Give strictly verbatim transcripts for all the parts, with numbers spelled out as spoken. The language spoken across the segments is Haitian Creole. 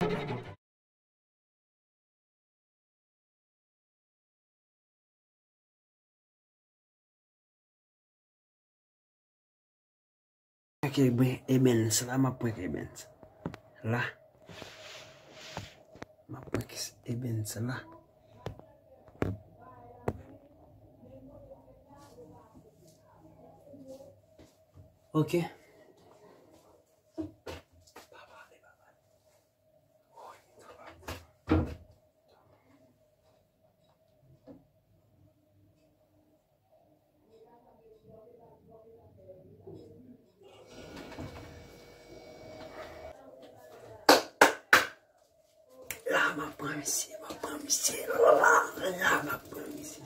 Prank Eben, Eben, se la m ap prank Eben. La. M ap prank Eben, se la. Ok. La, m ap pran misye, m ap pran misye. La, la, m ap pran misye.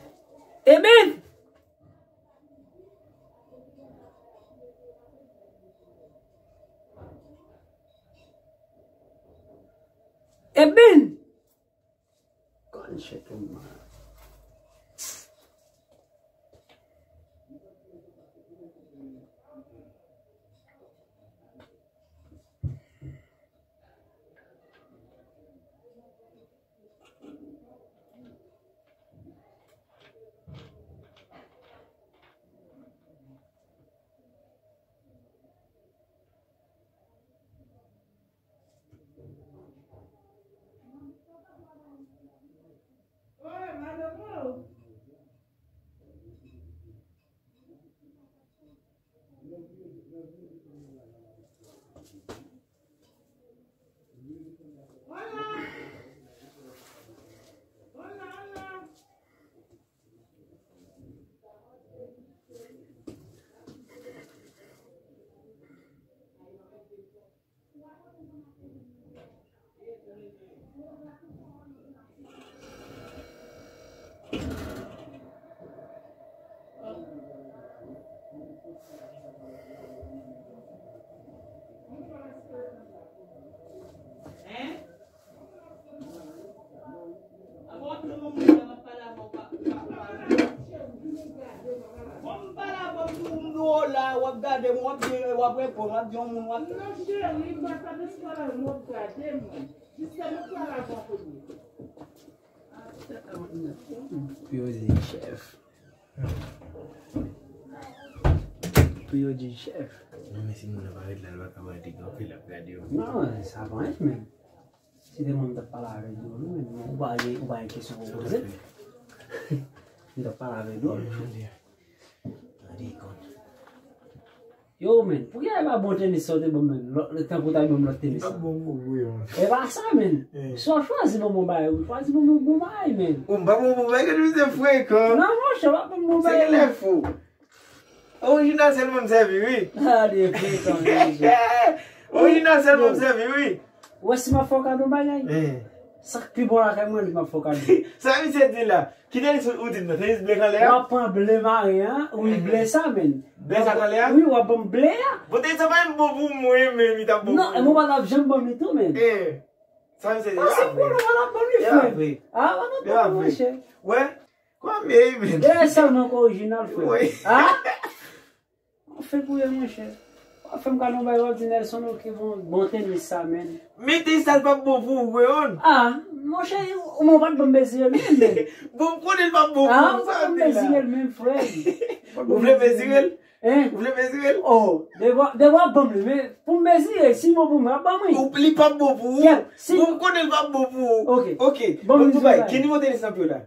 Eben! Eben! Gunshot in my Bon, m pale avè w tou, m di w la, w ap gade m, w ap di, w ap reponn, w ap di yon moun, w ap... Non, cheri, m pa t ap espere w ap gade m. Jis fè m pale avè w premye. Pou yo di chèf. Pou yo di chèf. Non, men si moun nan pa ret la, l pa ka wè, te gen anpil ap gade yo. Non, sa pa anyen, men. Si te moun t ap pale avèk yo, non, men ou pa gen, ou pa gen kesyon pou poze. M t ap pale avèk yo. Gade ikon. Yo, men, poukisa e pa bon tenis sa w te ban m, men? Lòt, tankou w ta ban m lòt tenis la. Li pa bon pou ou, yo. E pa sa, men. Eh. Si w ap chwazi ban m yon bagay, ou chwazi ban m yon bon bagay, men. Ou m pa bon pou bagay, ke nou se frekan. Non, monchè, w ap ban m bon bagay. Se lè fou. Orijinal sèlman m sèvi, wi. Ah, li frekan, men. Orijinal sèlman m sèvi, wi. Ou wè si m ap fè w kado bagay? Eh. Sa k pi bon lakay mwen, li m ap fè w kado. Sa misye di la? Ki tenis ou di m nan? Tenis ble k anlè a? W ap pran ble maren an, wi, ble sa, men. Ble sa k anlè a? Wi, w ap ban m ble a. Bon, tenis sa pa menm bon pou mwen, men li t ap bon pou ou. Non, e mwen pa t ap janm ban m li tou, men. Eh. Sa misye di la? Pase pou nou, w ap ban m li, frè. Ah, w ap ban m, monchè. Wè? Kòman m ye, men? Dèyè sèlman k orijinal, frè. Wi. Ah? Anfen pou yo, monchè. W ap fè m gade yon bagay, w ap di Nelson, ok, bon, bon tenis sa, men. Men tenis sa, l p ap bon pou ou, vre, yon? Ah, monchè, ou mwen pa t ban m mezire l menm, men. Bon, m konnen l p ap bon pou ou, sa w di la. Ah, ou pa t ban m mezire l menm, frè. Ou vle mezire l? Hein? Ou vle mezire l? Oh, depi w ap ban m li, men pou m mezire, si l bon pou mwen, w ap ban mwen. Ou, li p ap bon pou ou? Kèt, si... Bon, m konnen l p ap bon pou ou. Ok. Ok. Bon, bon, Dubai, ki nivo tenis nan pye w la?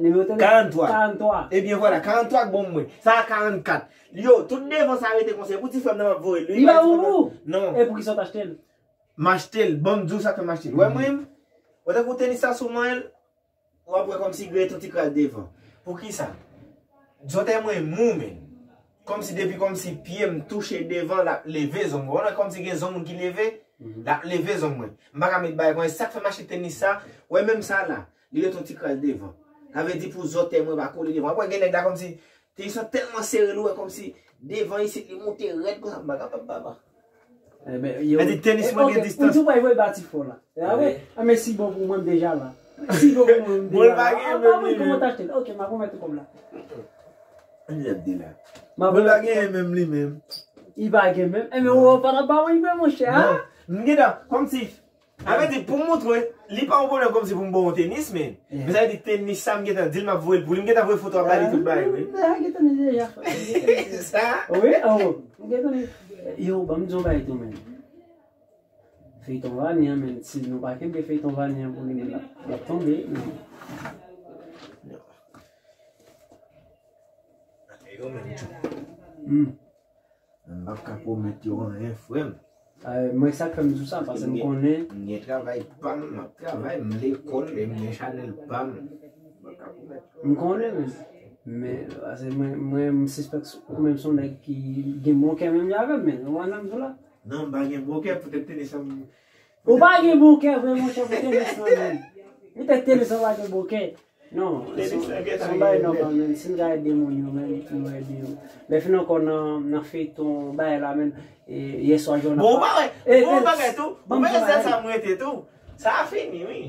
Nimewo telefòn? Karant twa. Karant twa. Ebyen, vwala, karant twa k bon pou mwen. Sa a karant kat. Yo, tout devan sa rete konsa. E pou ti frè m nan m ap voye l. Li pa pou ou? Non. E poukisa w t achte l? M achte l. Bon, m di w sa k fè m achte l. Wè mwen, wè tankou tenis sa sou mwen, w ap wè kòmsi gen yon ti kras devan. Poukisa? Zòtèy mwen mou, men. Kòmsi depi kòmsi pye m touche devan, l ap leve zong mwen. Wè kòmsi gen zong moun ki leve, l ap leve zong mwen. M pa ka met bagay konsa. Sa k fè m achte tenis sa, wè menm sa la. Li ret yon ti kras devan. Sa vle di pou zòtèy mwen pa kole devan. Apre gen nèg la kòmsi tenis lan tèlman sere l, ou wè kòmsi devan isit li moute rèd konsa, m pa kapab papa. Ebyen, yo, sa di tenis mwen gen distans. Ou di w pa voye bati fò la. Ah, men si bon pou mwen, m deja la. Si bon pou mwen, m deja la. Bon, l pa gen menm li menm. Ok, m ap remèt ou kòb la. Ann ap di la. Bon, l pa gen menm li menm. Li pa gen menm. Ebyen, ou pa t ap ba mwen, monchè, a? Non. M gentan, kòmsi Sa vle di, pou m montre, li pa yon pwoblèm kòmsi pou m ba w yon tenis, men. Men sa vle di, tenis sa, m gentan di l m ap voye l pou li, m gentan voye foto a ba li tout bagay, wi. Sa? Wi, oh. M gentan. Yo, ban m di yon bagay tou, men. Feyton Vani an, men, si nou pa kenbe feyton Vani an pou li, men l ap, l ap tonbe, men. Yo menm tou. Hmm. M p ap ka pwomèt yo anyen, frè m. Ah, mwen, sa k fè m di w sa, paske m konnen. M gen travay pa m, m ap travay, m lekòl, e m gen chanèl pa m. M p ap ka pwomèt yo. M konnen, men. Men, paske mwen, mwen, m sispèk ou menm se yon nèg ki gen bon kè menm jan avè m, men. Ou konprann sa m di w la? Non, m pa gen bon kè poutèt tenis lan. Ou pa gen bon kè vre, monchè, pou tenis lan, men. Poutèt tenis lan pa gen bon kè. Non, se yon bagay nòmal, men. Si n ka ede moun yo, men, nou ede yo. Lè fin ankò nan, nan feyton, bagay la, men, e, yèswa jòna. Bon, ou pa wè, bon, bagay tou, ou pa wè sèl sa m rete tou. Sa a fini, wi.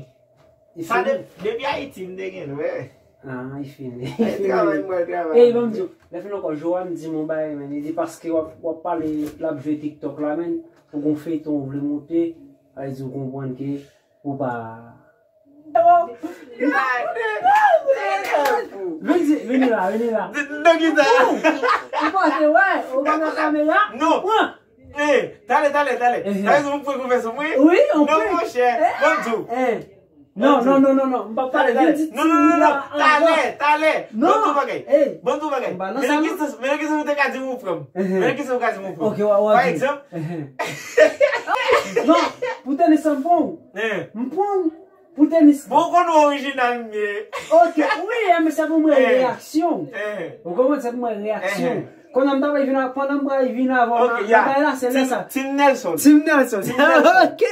Sa de-, depi Ayiti, m te gen l, wè. Ah, li fini. Travay, mwen, travay. E, ban m di w, lè fin ankò, Joram di m yon bagay, men, li di paske w ap, w ap pale, l ap jwe TikTok la, men, ou gon feyton ou vle monte, sa vle di ou konprann ke ou pa. Vini, vini la, vini la. Nan ki sa? Ou panse, wè, ou pa nan kamera? Non. Eh, talè, talè, talè. Talè, se mwen ki pran konfyans mwen. Wi, ou pran. Non, monchè, ban m di w. Non, non, non, non, non. M pa pale de di. Non, non, non, non. Talè, talè. Ban m di w bagay. Ban m di w bagay. Men nan ki sans, men nan ki sans ou te ka di m ou pran m? Men nan ki sans ou ka di m ou pran m? Ok, w a, w a. Pa egzanp. Non, pou tenis lan m pran w. M pran w. Pou tenis lan. Bon, ou konn ou orijinal m ye. Ok, wi, men se pou mwen reyaksyon. Ou konprann, se pou mwen reyaksyon. Kounye a m ta pral vin a, pandan m pral vin avè w nan bagay la, se lè sa. Team Nelson. Team Nelson. Ok.